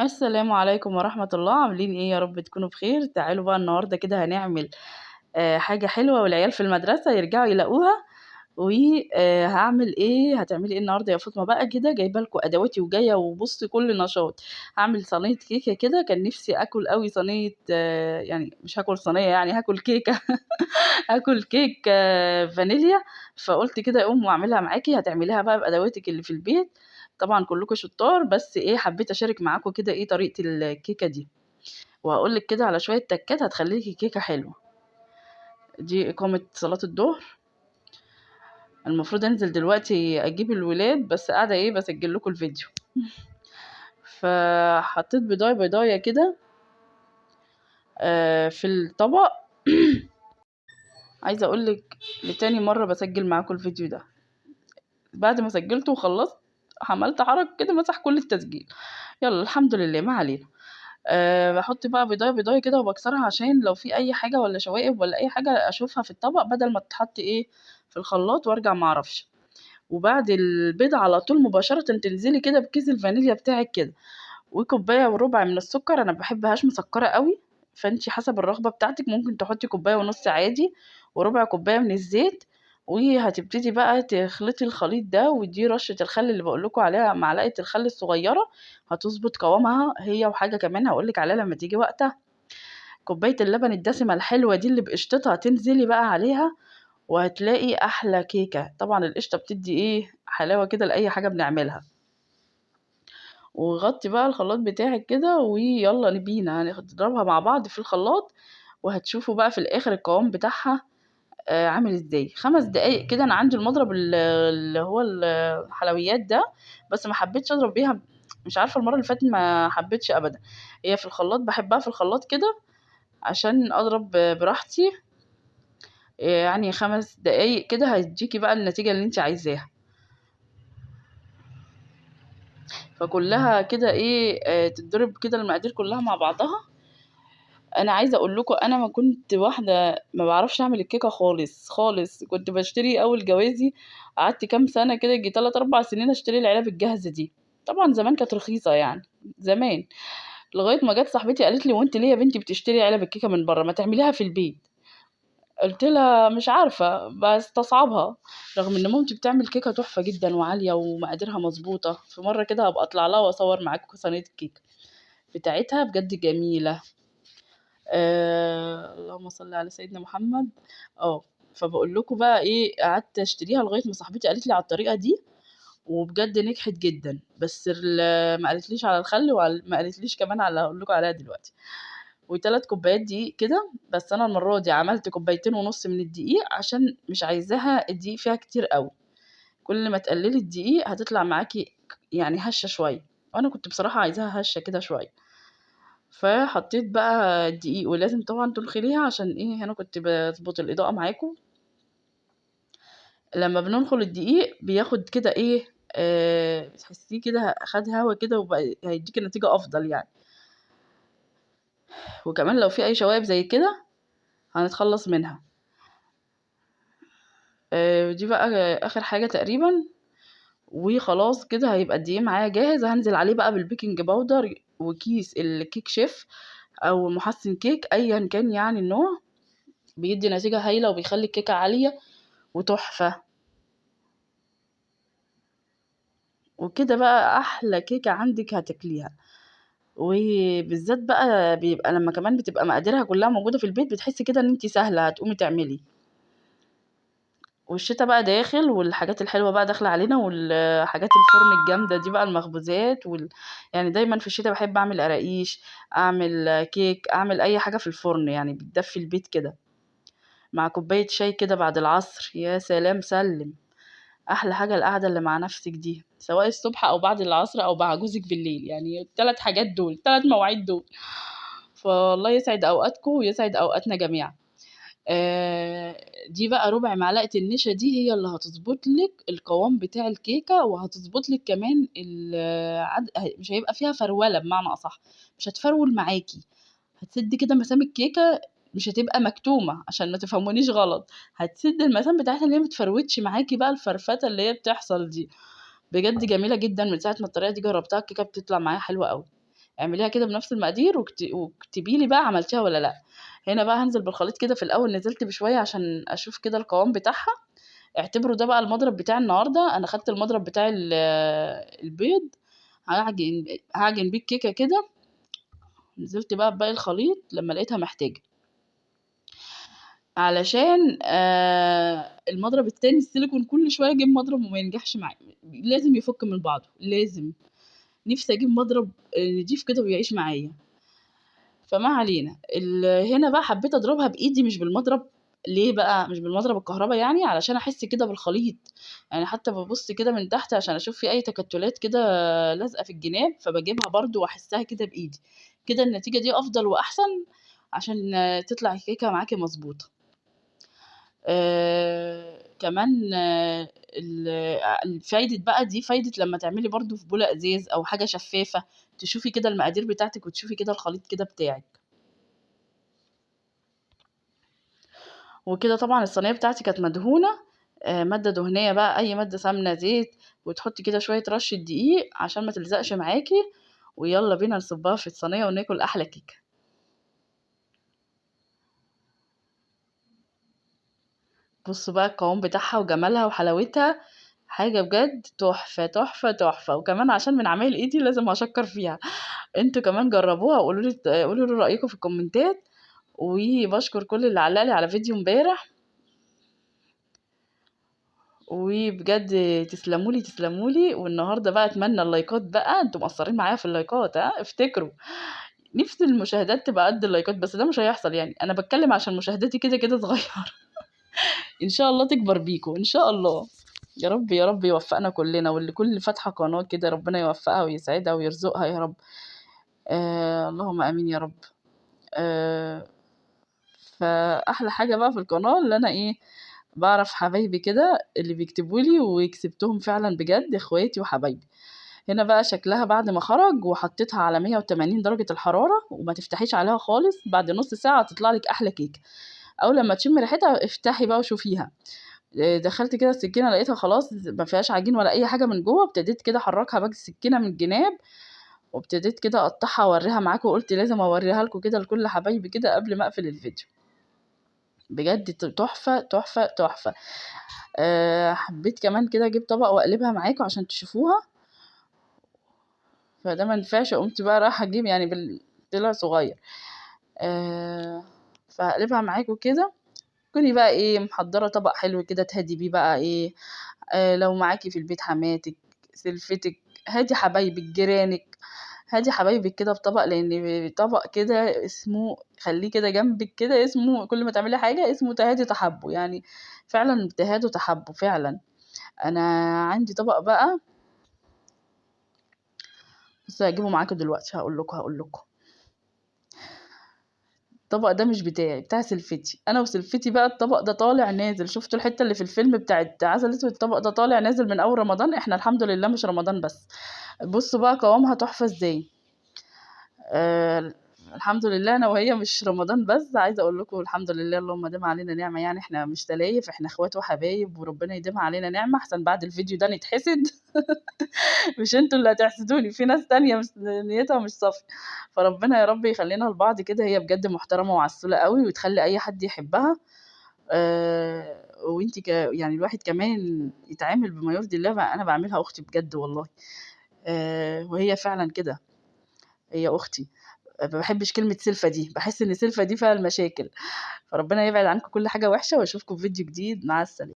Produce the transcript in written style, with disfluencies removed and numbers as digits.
السلام عليكم ورحمة الله. عاملين ايه؟ يا رب تكونوا بخير. تعالوا بقى النهاردة كده هنعمل حاجة حلوة والعيال في المدرسة يرجعوا يلاقوها. وهعمل ايه؟ هتعملي ايه النهارده يا فاطمة؟ بقى كده جايبه لكم ادواتي وجاية وبصي كل نشاط. هعمل صينية كيكة كده، كان نفسي اكل قوي صينية، يعني مش هاكل صينية، يعني هاكل كيكة هاكل كيك فانيليا. فقلت كده اقوم واعملها معاكي. هتعمليها بقى بادواتك اللي في البيت، طبعا كلكم شطار، بس حبيت اشارك معاكم كده طريقه الكيكه دي، وهقول لك كده على شوية تكات هتخليكي كيكة حلوة. دي اقامه صلاة الظهر، المفروض انزل دلوقتي اجيب الولاد، بس قاعدة بسجل لكم الفيديو. فحطيت بيضايه بيضايه كده في الطبق. عايزه اقول لك لتاني مرة بسجل معاكم الفيديو ده، بعد ما سجلته وخلصت عملت حركة كده مسح كل التسجيل. يلا الحمد لله ما علينا. بحط بقى بيضايه بيضايه كده وبكسرها عشان لو في اي حاجة ولا شوائب ولا اي حاجة اشوفها في الطبق، بدل ما تتحط في الخلاط وارجع ما اعرفش. وبعد البيض على طول مباشرة تنزلي كده بكيس الفانيليا بتاعك كده، وكوبايه وربع من السكر. انا ما بحبهاش مسكره قوي، فانتي حسب الرغبة بتاعتك ممكن تحطي كوباية ونص عادي، وربع كوباية من الزيت. وهتبتدي بقى تخلطي الخليط ده، ودي رشه الخل اللي بقول لكم عليها، معلقه الخل الصغيرة هتظبط قوامها هي، وحاجه كمان هقول لك عليها لما تيجي وقتها. كوباية اللبن الدسمة الحلوة دي اللي بقشطتها تنزلي بقى عليها، وهتلاقي احلى كيكة. طبعا القشطه بتدي حلاوة كده لاي حاجة بنعملها. وغطي بقى الخلاط بتاعك كده ويلا بينا هنضربها مع بعض في الخلاط، وهتشوفوا بقى في الاخر القوام بتاعها، عامل ازاي. 5 دقايق كده. انا عندي المضرب اللي هو الحلويات ده، بس ما حبيتش اضرب بيها، مش عارفه المرة اللي فاتت ما حبيتش ابدا. هي في الخلاط بحبها في الخلاط كده عشان اضرب براحتي، 5 دقايق كده هيديكي بقى النتيجة اللي انت عايزاها. فكلها كده تتضرب كده المقادير كلها مع بعضها. انا عايزه اقول لكم انا ما كنت واحدة ما بعرفش اعمل الكيكه خالص خالص، كنت بشتري اول جوازي، قعدت كام سنة كده يجي 3-4 سنين اشتري العلب الجاهزة دي. طبعا زمان كانت رخيصة زمان، لغاية ما جت صاحبتي قالت لي وانت ليه يا بنتي بتشتري علب الكيكه من بره، ما تعمليها في البيت. قلت لها مش عارفه بستصعبها، رغم ان مامتي بتعمل كيكة تحفة جدا وعاليه ومقاديرها مظبوطة. في مرة كده هبقى اطلع لها واصور معاكم صينية الكيكه بتاعتها، بجد جميلة. اللهم صل على سيدنا محمد. فبقول لكم بقى قعدت اشتريها لغاية ما صاحبتي قالت لي على الطريقة دي، وبجد نجحت جدا. بس ما قالتليش على الخل، وما قالتليش كمان على اللي هقول لكم عليها دلوقتي. وتلات كوبايات دقيق كده، بس انا المرة دي عملت كوبايتين ونص من الدقيق عشان مش عايزاها الدقيق فيها كتير قوي. كل ما تقللي الدقيق هتطلع معاكي هشه شوية، وانا كنت بصراحة عايزاها هشه كده شوية. فحطيت بقى الدقيق، ولازم طبعا تنخليها عشان انا كنت بظبط الاضاءة معاكم. لما بننخل الدقيق بياخد كده بتحسيه كده خد هوا كده، وبقى هيديكي نتيجة افضل. وكمان لو في اي شوائب زي كده هنتخلص منها. دي بقى اخر حاجة تقريبا، وخلاص كده هيبقى الدقيق معايا جاهز. هنزل عليه بقى بالبيكنج باودر وكيس الكيك شيف او محسن كيك ايا كان النوع، بيدي نتيجة هايلة وبيخلي الكيكه عالية وتحفه. وكده بقى احلى كيكة عندك هتاكليها. وبالذات بقى بيبقى لما كمان بتبقى مقاديرها كلها موجودة في البيت، بتحسي كده ان انتي سهلة هتقومي تعملي. والشتا بقى داخل، والحاجات الحلوة بقى داخله علينا، والحاجات الفرن الجامدة دي بقى، المخبوزات دايما في الشتا بحب اعمل قراقيش، اعمل كيك، اعمل اي حاجة في الفرن، بتدفي البيت كده مع كوباية شاي كده بعد العصر. يا سلام سلم، احلى حاجة القعدة اللي مع نفسك دي، سواء الصبح او بعد العصر او مع جوزك بالليل، الثلاث حاجات دول، الثلاث مواعيد دول. فالله يسعد اوقاتكم ويسعد اوقاتنا جميعا. دي بقى ربع معلقه النشا دي هي اللي هتظبط لك القوام بتاع الكيكه، وهتظبط لك كمان مش هيبقى فيها فروله، بمعنى اصح مش هتفرول معاكي، هتسد كده مسام الكيكه، مش هتبقى مكتومة عشان ما تفهمونيش غلط، هتسد المسام بتاعتها اللي هي ما تفروتش معاكي بقى الفرفته اللي هي بتحصل دي. بجد جميلة جدا، من ساعة ما الطريقة دي جربتها الكيكه بتطلع معايا حلوة قوي. اعمليها كده بنفس المقادير واكتبي لي بقى عملتيها والّا لأ. هنا بقى هانزل بالخليط كده، في الأول نزلت بشوية عشان أشوف كده القوام بتاعها. اعتبروا ده بقى المضرب بتاع النهارده، أنا خدت المضرب بتاع البيض، هاعجن بيه الكيكة كده. نزلت بقى بباقي الخليط لما لقيتها محتاجة، علشان المضرب التاني السيليكون كل شوية أجيب مضرب وما ينجحش معايا، لازم يفك من بعضه، لازم. نفسي أجيب مضرب نضيف كده ويعيش معايا. فما علينا. هنا بقى حبيت أضربها بإيدي مش بالمضرب. ليه بقى مش بالمضرب الكهرباء؟ علشان أحس كده بالخليط، حتى ببص كده من تحت عشان أشوف في أي تكتلات كده لازقة في الجناب، فبجيبها برضو وأحسها كده بإيدي كده. النتيجة دي أفضل وأحسن عشان تطلع الكيكة معاكي مظبوطة. كمان، الفايدة بقى دي فايدة لما تعملي برضو في بولة ازاز او حاجة شفافة، تشوفي كده المقادير بتاعتك وتشوفي كده الخليط كده بتاعك. وكده طبعا الصينية بتاعتي كانت مدهونة، مادة دهنية بقى، اي مادة سمنة زيت، وتحطي كده شوية رشة دقيق عشان ما تلزقش معاكي. ويلا بينا نصبها في الصينية وناكل احلى كيكة. بصوا بقى القوام بتاعها وجمالها وحلاوتها، حاجة بجد تحفة تحفة تحفة. وكمان عشان من عمايل ايدي لازم اشكر فيها. انتوا كمان جربوها وقولوا لي، قولوا لي رأيكم في الكومنتات. وبشكر كل اللي علق لي على فيديو امبارح، وبجد تسلمولي تسلمولي. والنهارده بقى اتمنى اللايكات بقى، انتوا مقصرين معايا في اللايكات، ها افتكروا نفسي المشاهدات تبقى قد اللايكات، بس ده مش هيحصل، انا بتكلم عشان مشاهداتي كده كده صغيره. ان شاء الله تكبر بيكم ان شاء الله، يا رب يا رب يوفقنا كلنا، واللي كل فاتحه قناه كده ربنا يوفقها ويسعدها ويرزقها يا رب. اللهم امين يا رب. فاحلى حاجه بقى في القناه اللي انا بعرف حبايبي كده اللي بيكتبوا لي، وكسبتهم فعلا بجد اخواتي وحبايبي. هنا بقى شكلها بعد ما خرج، وحطيتها على 180 درجة الحرارة، وما تفتحيش عليها خالص. بعد نص ساعة هتطلع لك أحلى كيكة. أول لما تشم ريحتها افتحي بقى وشوفيها. دخلت كده السكينة لقيتها خلاص ما فيهاش عجين ولا أي حاجة من جوه. ابتديت كده أحركها بقى السكينة من الجناب، وابتديت كده أقطعها وأوريها معاكم، وقلت لازم أوريها لكم كده لكل حبايبي كده قبل ما أقفل الفيديو. بجد تحفة تحفة تحفة. حبيت كمان كده أجيب طبق وأقلبها معاكم عشان تشوفوها، فده ما ينفعش، قمت بقى رايحة أجيب طلع صغير. فهقلبها معاكم كده. كوني بقى محضرة طبق حلو كده تهدي بيه بقى لو معاكي في البيت حماتك سلفتك، هادي حبايبك جيرانك، هادي حبايبك كده بطبق، لان طبق كده اسمه خليه كده جنبك كده، اسمه كل ما تعملي حاجة اسمه تهادي تحبه، فعلا تهادوا تحبه فعلا. انا عندي طبق بقى بس هجيبه معاكم دلوقتي، هقول لكم. الطبق ده مش بتاعي، بتاع سلفتي. انا وسلفتي بقى الطبق ده طالع نازل، شفتوا الحته اللي في الفيلم بتاعت عسل اسود، الطبق ده طالع نازل من اول رمضان. احنا الحمد لله مش رمضان بس. بصوا بقى قوامها تحفه ازاي. الحمد لله انا وهي مش رمضان بس، عايزه اقول لكم الحمد لله اللهم دام علينا نعمه، احنا مش تلايف، احنا اخوات وحبايب، وربنا يديمها علينا نعمه، احسن بعد الفيديو ده نتحسد. مش انتوا اللي هتحسدوني، في ناس تانية مش نيتها مش صافية. فربنا يا رب يخلينا لبعض كده. هي بجد محترمة وعسولة قوي، وتخلي أي حد يحبها. وانتي الواحد كمان يتعامل بما يرضي الله. أنا بعملها أختي بجد والله. وهي فعلا كده، هي أختي. ما بحبش كلمة سلفة دي، بحس إن سلفة دي فيها المشاكل. فربنا يبعد عنكم كل حاجة وحشة، وأشوفكم في فيديو جديد. مع السلامة.